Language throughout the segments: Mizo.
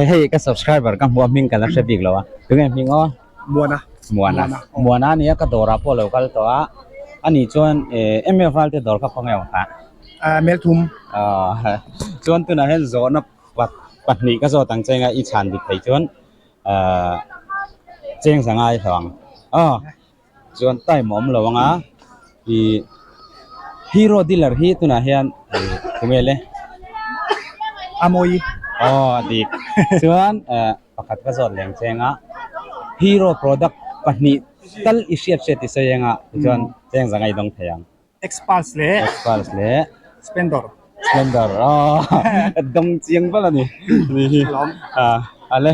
Hei ka subscriber ka hmuh a hming ka la hre bik lo a tunge hming aw? Muana. Muana. Muana a nia ka dawrah pawh a lo kal tawh a ani chuan MF Valte dawr kha khawnge awm kha? Melthum. Chuan tunah hian zawhna pahnih ka zawt ang che anga i chhan dik thei chuan cheng za ngai hlauh ang aw chuan time a awm lo ang a ih hero dealer hi tunah hian ih tunge le Amawi aw a dik chuan eh pakhat ka zawt leng cheng a hero product pahnih tal i hriat hriat i sawi ang a tichuan cheng za ngai dawng thei ang. Xpulse leh Xpulse leh Splendor. Splendor aw dawng chiang vel a ni ni hi a ale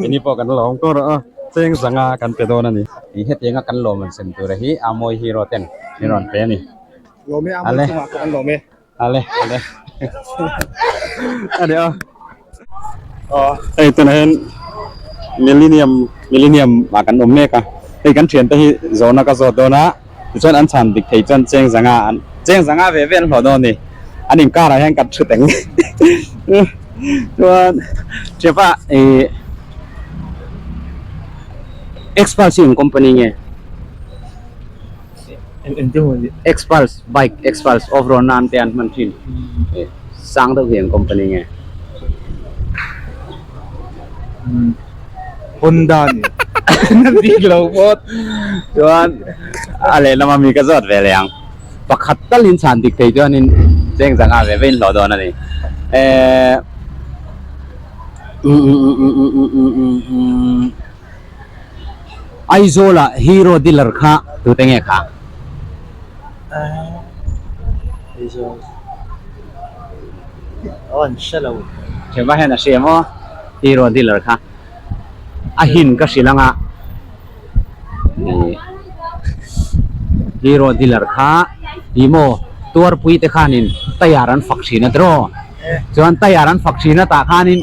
ini pawh kan lawm kawr a cheng zanga kan pe dawn a ni i hetianga kan lawm an sem tur hi a mawi hero ten min rawn pe a ni Lawm e a mawi chungah pawh kan lawm e ale ale a ni a hei tunah hian millennium millennium ah kan awm mek a hei kan thiante hi zawhna ka zawt dawn a tichuan an chhan dik thei chuan cheng zanga an cheng zanga ve ve an hlawh dawn a ni an inkar ah hian kan thu teng chuan thianpa ih Xpulse hi eng company nge? Xpulse bike Xpulse off road nan te an hman thin sang deuh hi eng company nge? Honda ni. Bik lo phawt chuan a lehlam a mi ka zawt ve leh ang pakhat tal in chhan dik thei chuanin cheng zanga ve ve in hlawh dawn a ni ehh Aizawl ah hero dealer kha tute nge kha? Aizawl aw an hre lo. Theva hian a hria maw hero dealer kha a hin ka hrilh anga hero dealer kha ih maw tuarpui te khanin tayar an fak thin a tiraw chuan tayar an fak thin a tah khanin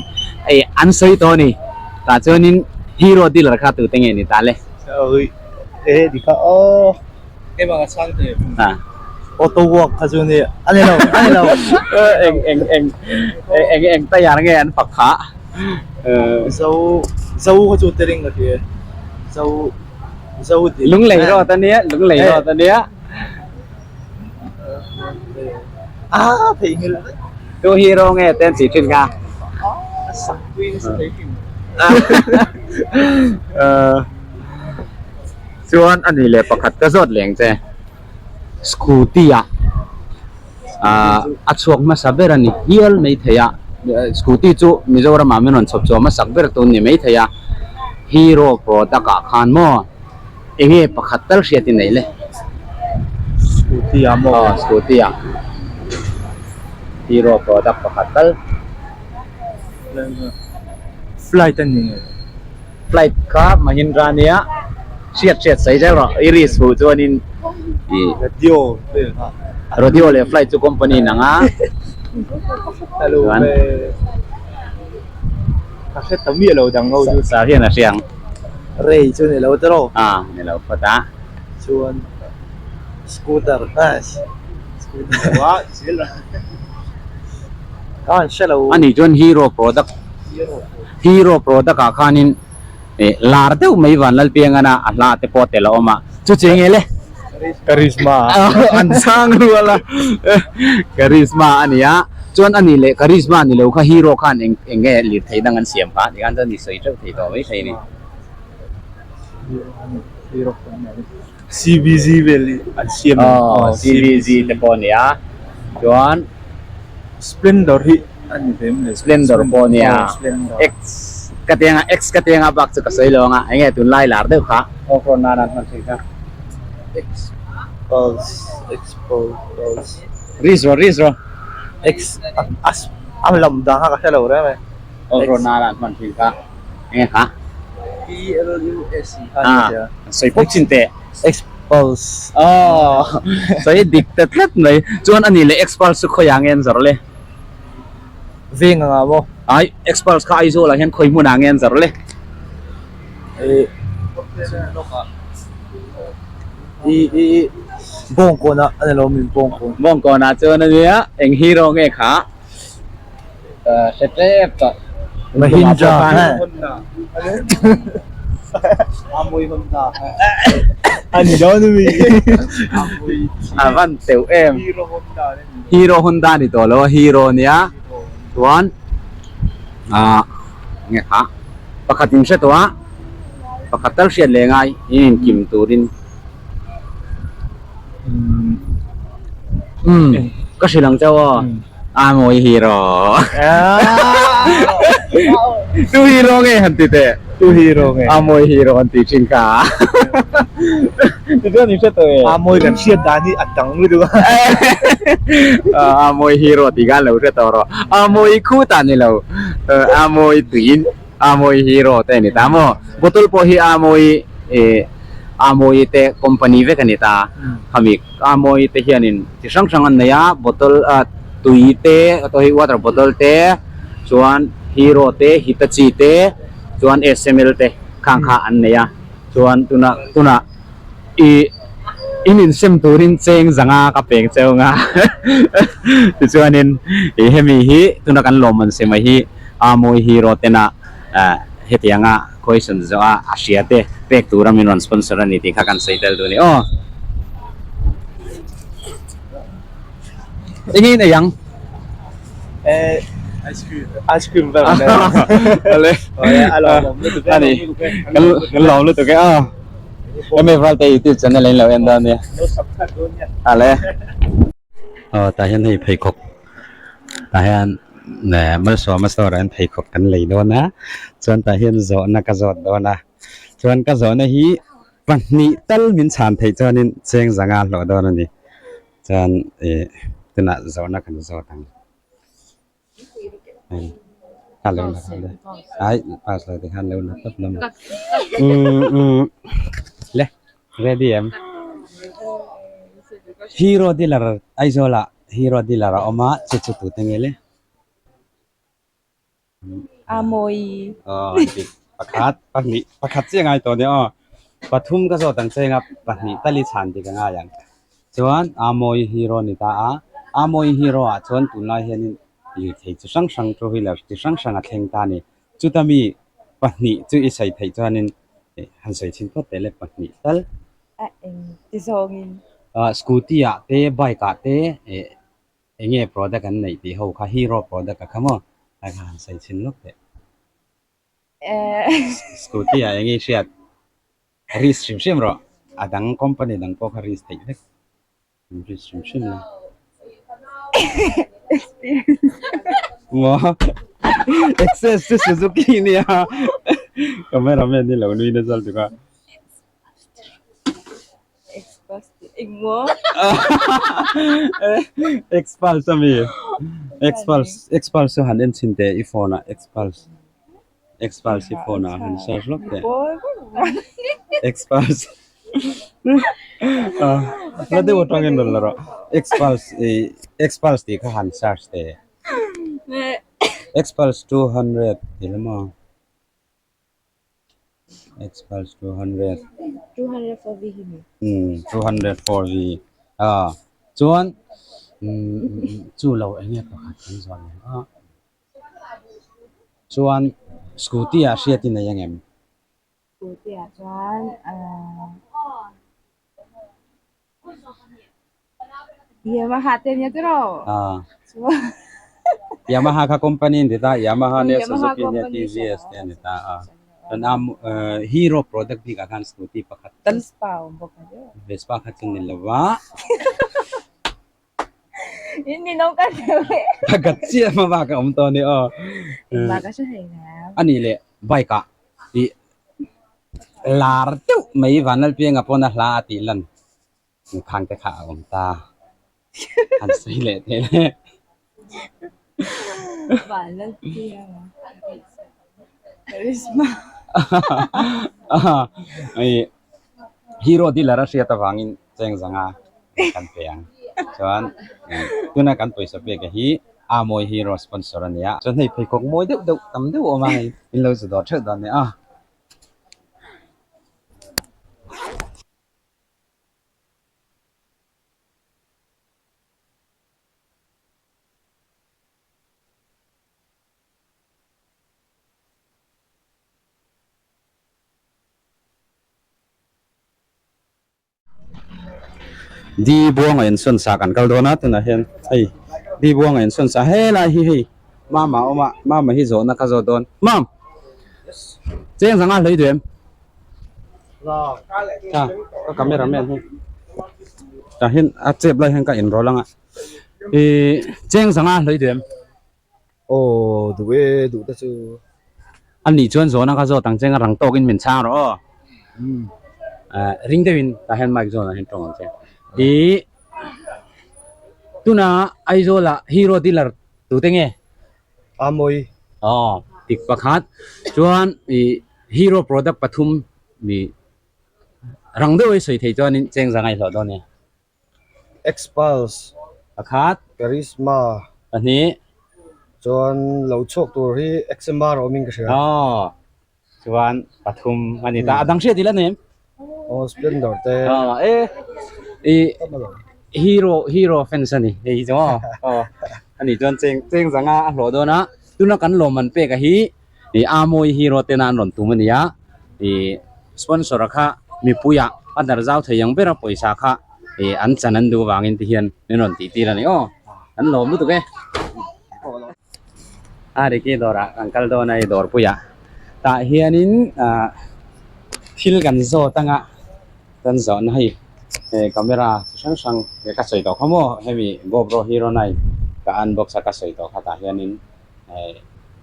an sawi tawh a ni. Tah chuanin hero dealer kha tute nge ni ta le? E dika aw. Keimah ka chhang thei. Ha. Auto work kha chu ni a ni lo a ni lo. Eng eng eng eng eng tayar nge an fak kha? Zo zo kha chu tering ka ti. Zo zo ti. Lunglei road a nia lunglei road a nia. Ah thei ngil. Tu hero nge ten chi thin kha. Sak pui nasa thei thin. Chuan ani leh pakhat ka zawt leng che. Scooty ah a chhuak hmasa ber a ni hial mai thei a. Scooty chu Mizoram ah min rawn chhawp chhuah hmasak ber tun ni mai thei a. Hero product ah khan maw. Enge pakhat tal hriat i nei le? Scooty ah maw? Aw scooty ah. Hero product pakhat tal. Flight a ni nge? Flight kha Mahindra nia hriat hriat sawi zel rawh. I risk huh chuanin i. Radio vel kha. Radio leh flight chu company in ang a. Chuan. Ka hre ta miah lo dang ho chu. Sir hian a hria ang. Rei chu ni lo tawh. Ah ni lo phawt a. Chuan scooter scooter a zil a. Ka han hre lo. Ani chuan hero product hero product ah khanin lar deuh mai van Lalpiangana a hla te pawh tel a awm a. Chu che nge le? Karizma. An chhang rual a. Karizma a ni a. Chuan a nih leh Karizma ni lo kha hero khan eng eng nge lirthei dang an siam kha tikhan chuan i sawi teuh thei tawh mai thei a ni. CBZ vel hi an siam em? Aw CBZ te pawh a ni a. Chuan Splendor hi a ni ve em le? Splendor pawh a ni a. X ka ti anga X ka ti anga bak chu ka sawi lo anga eng nge tunlai lar deuh kha off road nan an hman thin kha. X pulse X pulse Riz rawh riz rawh. X a a lam dan kha ka hre lo reng e. Off road nan an hman thin kha eng nge kha? P L U S E kha a ni sia. Sawi pawp chin teh. X pulse. Aw sawi dik ta tlat mai. Chuan a nih leh X pulse chu khawiah nge an zawrh le? Veng anga maw? Ai X pulse kha Aizawl ah hian khawi hmunah nge an zawrh le? I i i Bawngkawnah a ni lo min Bawngkawn. Bawngkawnah chuan a nia eng hero nge kha? Hre tep tawh. Mahindra Amui Honda Ani dawn ami. A van teuh em. Hero Honda Hero Honda ni tawh lo a Hero nia chuan ah nge kha pakhat in hre tawh a pakhat tal hriat leh ngai in inkim turin umm ka hrilh ang chauh aw Amawi hero tu hero nge han ti teh tu hero nge Amawi hero an tih thin kha tichuan in hre tawh e Amawi kan hriat dan hi a dang lutuk a Amawi hero tih khan lo hre tawh rawh Amawi khutah ni lo Amawi tuiin Amawi hero te a ni ta maw bottle pawh hi Amawi ih Amawi te company vek a ni ta khami Amawi te hianin chi hrang hrang an nei a bottle ah tui te tawh hi water bottle te chuan hero te hitachi te chuan sml te khang kha an nei a chuan tunah tunah ih in insem turin cheng zanga ka peng cheu ang a tichuanin ih hemi hi tuna kan lawmman sema hi Amawi hero tena hetianga question zawh a a hria te pek tura min rawn sponsor a ni tih kha kan sawi tel duh a ni aw. Eng in ei ang? Eh ice cream ice cream vel an ei. Ale. A lawm lutuk e. Ani. Kan lawm lutuk e aw. Emi valte youtube channel in lo en dawn nia. No subscribe dawn nia. Ale. Aw tah hian hei pheikhawk tah hian Malsawma store ah hian pheikhawk kan lei dawn a chuan tah hian zawhna ka zawt dawn a chuan ka zawhna hi pahnih tal min chhan theih chuanin cheng zanga hlawh dawn a ni chuan ih tunah zawhna kan zawt ang hei a lo la ai pass lo tikhan lo la tawp lam umm umm le ready em. Hero dealer Aizawl ah hero dealer a awm a chu chu tute nge le Amawi aw dik pakhat pahnih pakhat chiah ngai tawh nia aw pathum ka zawt ang che anga pahnih tal i chhan dik a ngai ang chuan Amawi hero ni ta a Amawi hero ah chuan tunlai hianin lirthei chi hrang hrang two wheeler chi hrang hrang a thleng ta a ni chuta mi pahnih chu i sawi theih chuanin han sawi chhin phawt teh le pahnih tal. A eng ti zawngin. Scooty ah te bike ah te eh eng nge product an neih tih ho kha hero product a kha maw a kha han sawi chhin lawk teh. Scooty ah eng nge i hriat risk hrim hrim rawh a dang company dang pawh kha risk theih vek risk hrim hrim la. Maw access chu Suzuki nia cameraman hi lo nui nasa lutuk a. Xpulse ami Xpulse Xpulse chu han en chhin teh i phone ah Xpulse Xpulse i phone ah han search lawk teh Xpulse la deuh atangin rawn la rawh Xpulse ih Xpulse tih kha han search teh Xpulse 200 tih la maw. Xpulse 200 204 V hi mi? Umm 204 V a chuan umm chu lo eng nge pakhat kan zawh leh a chuan scooty ah hriat i nei angem? Scooty ah chuan ahh Yamaha te nia tiraw? Ah. Chuan Yamaha kha company an ti ta, Yamaha nia Yamaha Suzuki nia company TVS te an ti ta a. Chuan a hero product bik ah khan scooty pakhat tal Vespa a awm bawk a nia. Vespa kha chu ni lo va. In ni no ka hre ve. Pakhat chiah hma bak a awm tawh a ni aw. Engmah ka hre hlei nen. A nih leh bike ah ih Lar deuh mai Vanlalpianga pawn a hla a tih lan khang te kha a awm ta. Han sawi leh thei le. Vanlalpianga Charisma. Hero dealer a hriat avangin cheng zanga kan pe ang. Chuan tuna kan pawisa pek a hi Amawi hero sponsor a nia. Chuan hei pheikhawk mawi deuh deuh tam deuh a awm a hei in lo zu dawr theuh dawn nia. Di buanga in sawn sa kan kal dawn a tunah hian hei di buanga in sawn sa helai hi hei mama a awm a mama hi zawhna ka zawt dawn mam cheng zanga hlei duh em a ka camera man hi tah hian a chep lai hian ka inrawlh ang a ih cheng zanga hlei duh em. Aw duh e duh te chu. A nih chuan zawhna kha zawt ang che nga rang tawkin min chhang rawh aw. Ring deuhin tah hian mic zawnah hian tawng ang che. Ih tuna Aizawl ah hero dealer tute nge? Amawi. Aw tik pakhat chuan ih hero product pathum ih rang deuh a i sawi thei chuanin cheng za ngaihhlawh dawn nia. Xpulse Pakhat. Charisma Pahnih. Chuan lo chhuak tur hi XMR a awmin ka hria. Aw chuan pathum a ni ta. A dang hriat ila nem? Aw Splendor te. Aw e i hero hero fans a ni hei hi chu aw. Aw a ni chuan cheng cheng zanga a hlawh dawn a tuna kan lawmman pek a hi Ih Amawi hero tena an rawn tum a nia, ih sponsor a kha mipuiah a dar zau thei ang ber a pawisa kha ih an chan an duh avangin ti hian min rawn tih tir a ni aw, an lawm lutuk e. A Ricky dawrah kan kal dawn a i dawrpuiah tah hianin ah thil kan zawt anga kan zawhna hei camera chi hrang hrang ka sawi tawh kha maw hemi GoPro Hero 9 ka unbox a ka sawi tawh kha tah hianin.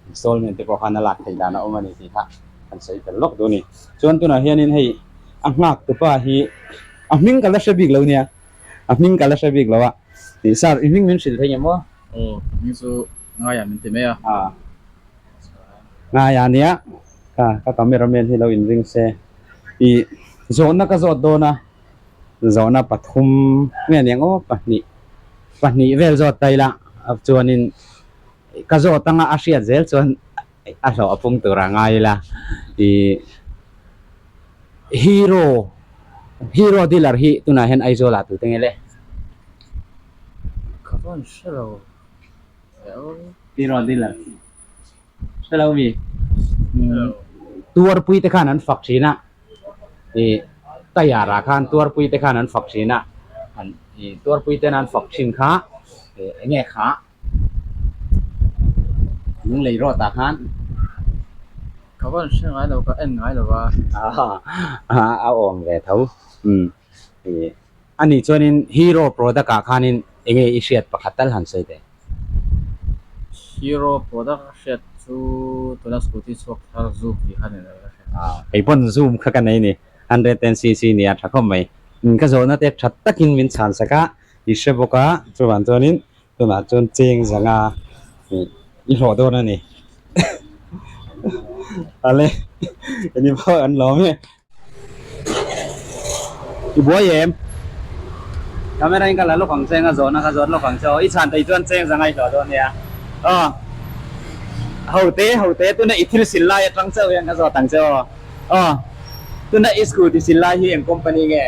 Installment te pawh khan a lak theih dan a awm a ni tih kha kan sawi tel lawk duh a ni. Chuan tunah hianin hei a nghak tupa hi a hming ka la hre bik lo nia, a hming ka la hre bik lo a. Tih sir i hming min hrilh thei nge maw? Aw, hming chu Ngaia min ti mai a. A, Ngaia nia, ka ka cameraman hi lo inring se. I zawhna ka zawt dawn a, zawhna pathum nge niang aw pahnih, pahnih vel zawt ta ila chuanin Ka zawt anga a hriat zel chuan a hlawh a pung tur a ngai ila ih hero hero dealer hi tunah hian Aizawl ah tute nge le? Ka rawn hre lo Hero dealer hre lo mi? Tuarpui te khan an fak thin a ih tayar ah khan tuarpui te khan an fak thin a an ih tuarpui ten an fak thin kha ih enge kha Lunglei rawt ah khan Ka van hre ngai lo ka en ngai lo va. A awm ve tho. Ani chuanin Hero product ah khanin enge i hriat pakhat tal han sawi teh. Hero product a hriat chu tuna scooty chhuak thar zoom tih kha ni lo ka hria. Kei pawn zoom kha ka nei ni. 110cc nia tha khawp mai. Ka zawhna te tha takin min chhan sak a, i hre bawk a, chuvang chuanin Tunah chuan cheng zanga i hlawh dawn a ni. Ale, eng pawh an lawm e. I buai em? Camera in ka la lawk ang che, nga zawhna ka zawt lawk ang che aw. I chhan thei chuan cheng zanga i hlawh dawn nia. Aw, ho te, ho te, tuna i thil sil lai atang chauh hian ka zawt ang che aw. Aw, tuna i scooty sil lai hi eng company nge?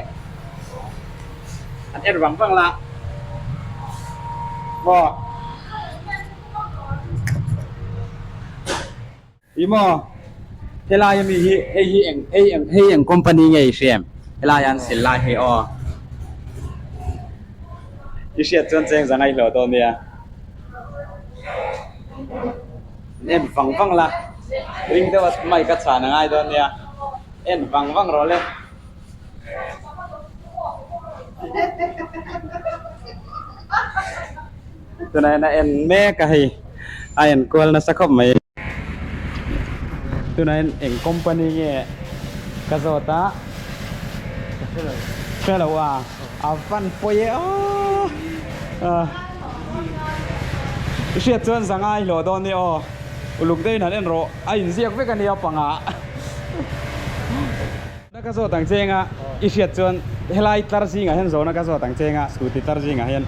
An en vang vang la maw? I maw? Helai ami hi hei hi eng hei eng hei eng company nge i hria em? Helai an sil lai hei aw. I hriat chuan cheng za ngaihloh dawn nia. An en vang vang la. Ring deuh a mic a chhan a ngai dawn nia. En vang vang rawh le. Tunah hian a en mek a hei a en kual nasa khawp mai. Tunah hian eng company nge ka zawt a hre lo a a van pawi e aw i hriat chuan za ngai hlawh dawn nia aw uluk deuhin han en rawh a inziak vek a nia pangah. Na ka zawt ang cheng a, i hriat chuan helai tlar zingah hian zawhna ka zawt ang cheng a, scooty tlar zingah hian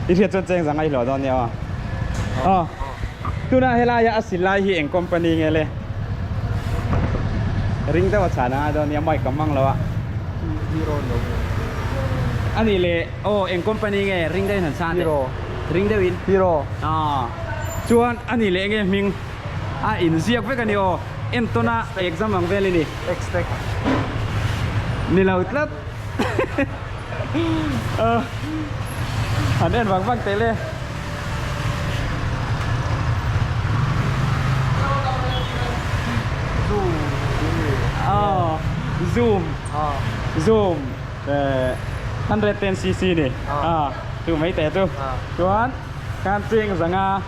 i hriat chuan cheng zang a i hlawh dawn nia aw. Aw, tuna helaia a sil lai hi eng company nge le? Ring deuh a chhan a ngai dawn nia, mic ka hmang lo a. Hero no. A nih le, aw eng company nge ring deuhin han chhan teh. Hero. Ring deuhin. Hero. Aw, chuan a nih le enge hming? A inziak vek a ni aw, entawn a exam ang vel i ni. Expect. Ni lo tlat. Han en vang vang teh le. Oh, zoom. Zoom. 110 cc ni. Ah, chu mai teh chu. Chuan kan cheng zanga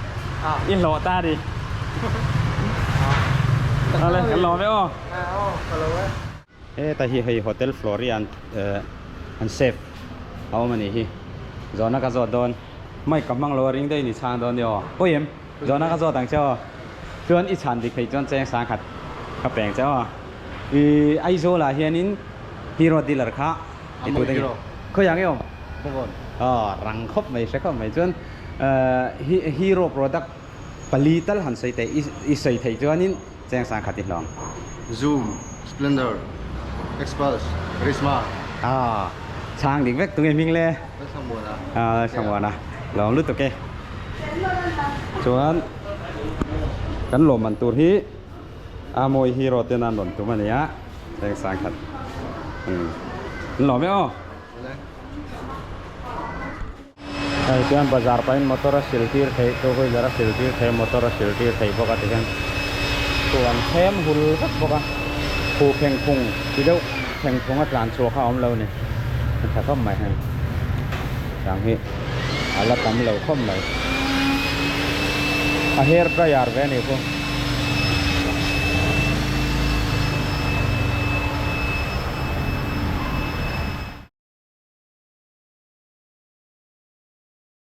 i hlawh ta ni. Ale, kan lawm e aw. Heta hi hei Hotel Florian an safe a awm a nih hi. Zawhna ka zawt dawn. Mic ka hmang lo a ring deuhin i chhang dawn nia aw. Pawi em? Zawhna ka zawt ang che aw. Chuan i chhan dik thei chuan cheng sang khat ka peng che aw. I Aizawl ah hianin Hero dealer kha i tute nge? Khawiah nge awm? Aw rang khawp mai hre khawp mai chuan Hero product pali tal han sawi teh i sawi theih chuanin cheng sang khat i hlawng. Zoom, Splendor, Xpulse, Charisma. Aw, chhang dik vek tunge hming le? Lalsangmuana. Aw, Lalsangmuana. Lawm lutuk e. Chuan kan lawmman tur hi a mawi hero ten an rawn tum a nia, cheng sang khat. Umm, an lawm e aw. Hei chuan bazar pahin motor a sil tir theih two wheeler a sil tir theih motor a sil tir theih bawk a tikhian chuan thlem hul vek bawk a khuh pheng phung ti deuh pheng phung a tlan chhuah kha a awm lo a ni a tha khawp mai hei tiang hi a la tam lo khawp mai a hair dryer ve a nih khu.